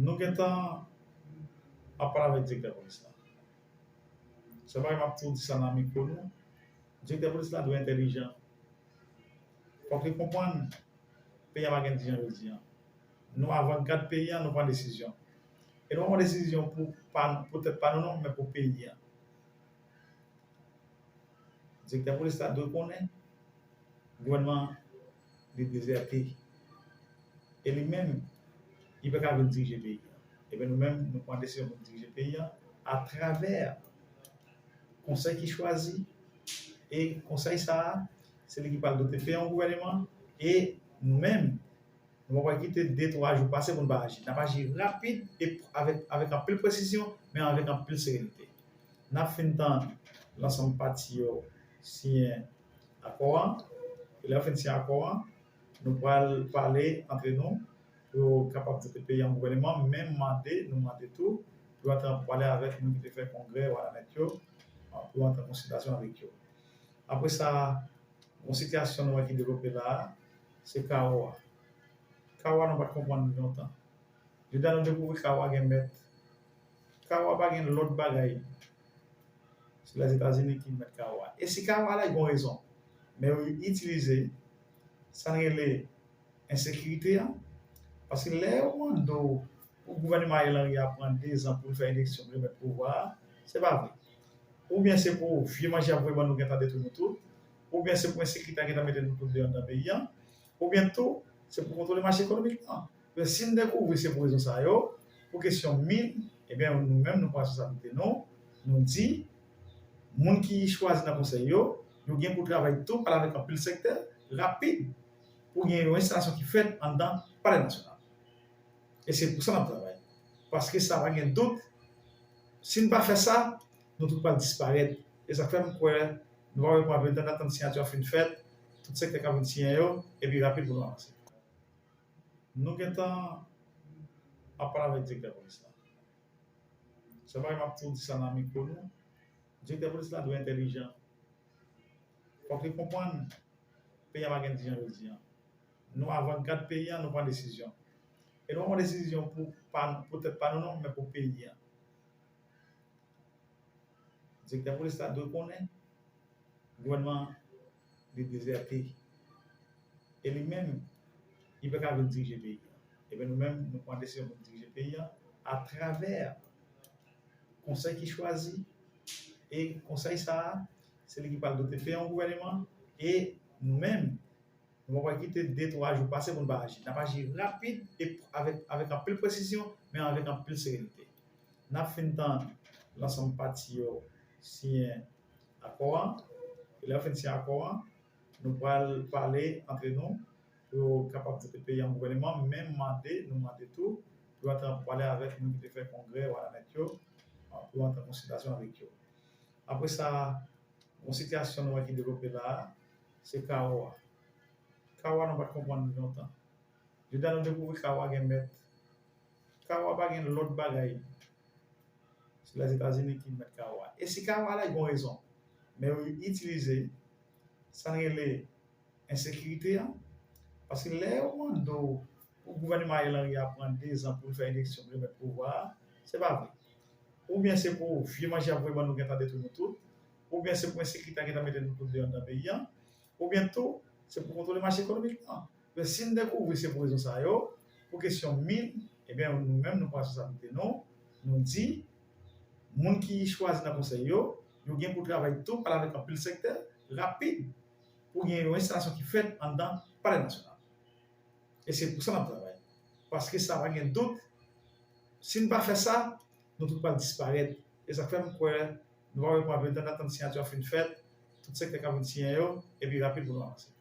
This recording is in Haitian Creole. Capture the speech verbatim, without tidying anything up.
Nou gentan ap pale avèk direktè polis la. Se pa m ap tou di sa nan mikwo nou. Direktè polis la dwe entèlijan. Fòk li konprann peyi a pa gen dirijan jodi a. Nou avangad peyi a, nou pran desizyon. E nou pa pran desizyon pou, pa, pou tèt pa nou non, men pou peyi a. Direktè polis la dwe konnen gouvènman an li dezète. E li menm, li pa ka vin dirije peyi a. Ebyen nou menm, nou pran desizyon pou nou dirije peyi a atravè konsèy ki chwazi. E konsèy sa a, se li ki pral dote peyi a yon gouvènman. E nou menm, nou pa pral kite de twa jou pase pou nou pa aji. N ap aji rapid e avèk, avèk anpil presizyon, men avèk anpil serenite. N ap fin tann lansanm pati yo siyen akò a. E lè yo fin siyen akò a, nou pral pale antre nou pou yo kapab vote peyi a yon gouvènman, menm mande, nou mande tou pou yo antre an pale avèk moun ki te fè kongrè Wanament yo, pou yo antre an konsiltasyon avèk yo. Apre sa, yon sitiyasyon nou wè ki devlope la a, se kawo a. Kawo a nou pa t konprann li lontan. Jodi a nou dekouvri kawo a gen mèt. Kawo a pa gen lòt bagay. Se Lèzetazini ki mèt kawo a. E si kawo a la, gen rezon. Men yo itilize sa n rele ensekirite a. Paske lè yo mande w pou gouvènman Ariel Henry a pran dezan pou l fè eleksyon, pou l remèt pouvwa a, se pa vre. Oubyen se pou vye manje y ap voye ban nou gentan detwi nou tout, oubyen se pou ensekirite a gentan mete nou tout deyò anndan peyi a, oubyen tou, se pou kontwole mache ekonomik lan. Men si n dekouvri se pou rezon sa yo, pou kesyon min, ebyen nou menm nou pran responsablite nou, nou di, moun ki chwazi nan konsèy yo, yo gen pou travay tou, pale avèk anpil sektè, rapid, pou gen yon enstalasyon ki fèt anndan Palè Nasyonal. E se pou sa n ap travay. Paske sa pa gen dout, si n pa fè sa, nou tout pral disparèt. E sa k fè m kwè nou pa wè pou apre tan atann siyati a fin fèt, tout sektè k ap vin siyen yo, epi rapid pou nou avanse. Nou gentan ap pale avèk direktè polis la. Se pa m ap tou di sa nan mikwo nou. Direktè polis la dwe entèlijan. Fòk li konprann peyi a pa gen dirijan jodi a. Nou avangad peyi a, nou pran desizyon. E nou pa pran desizyon pou, pa, pou tèt pa nou non, men pou peyi a. Direktè polis la dwe konnen gouvènman an li dezète. E li menm, li pa ka vin dirije peyi a. Ebyen nou menm, nou pran desizyon pou nou dirije peyi a atravè konsèy ki chwazi. E konsèy sa a, se li ki pral dote peyi a yon gouvèneman. E nou menm, nou pa pral kite de twa jou pase pou nou pa aji. N ap aji rapid e avèk, avèk anpil presizyon, men avèk anpil serenite. N ap fin tann lansanm pati yo siyen akò a. E lè yo fin siyen akò a, nou pral pale antre nou pou yo kapab vote peyi a yon gouvèneman, menm mande, nou mande tou pou yo antre an pale avèk moun ki te fè kongrè Wanament yo, pou yo antre an konsiltasyon avèk yo. Apre sa, yon sitiyasyon nou wè ki devlope la a, se kawo a. Kawo a nou pa t konprann li lontan. Jodi a nou dekouvri kawo a gen mèt. Kawo a pa gen lòt bagay. Se Lèzetazini ki mèt kawo a. E si kawo a la, gen rezon. Men yo itilize sa n rele ensekirite a. Paske lè yo mande w pou gouvèneman Ariel Henry a pran dezan pou l fè eleksyon, pou l remèt pouvwa a, se pa vre. Oubyen se pou vye manje y ap voye ban nou gentan detwi nou tout, oubyen se pou ensekirite a gentan mete nou tout deyò anndan peyi a, oubyen tou, se pou kontwole mache ekonomik lan. Men si n dekouvri se pou rezon sa yo, pou kesyon min, ebyen nou menm nou pran responsablite nou, nou di, moun ki chwazi nan konsèy yo, yo gen pou travay tou, pale avèk anpil sektè, rapid, pou gen yon enstalasyon ki fèt anndan Palè Nasyonal. E se pou sa n ap travay. Paske sa pa gen dout, si n pa fè sa, nou tout pral disparèt. E sa k fè m kwè nou pa wè pou apre tan atann siyati a fin fèt, tout sektè k ap vin siyen yo, epi rapid pou nou avanse.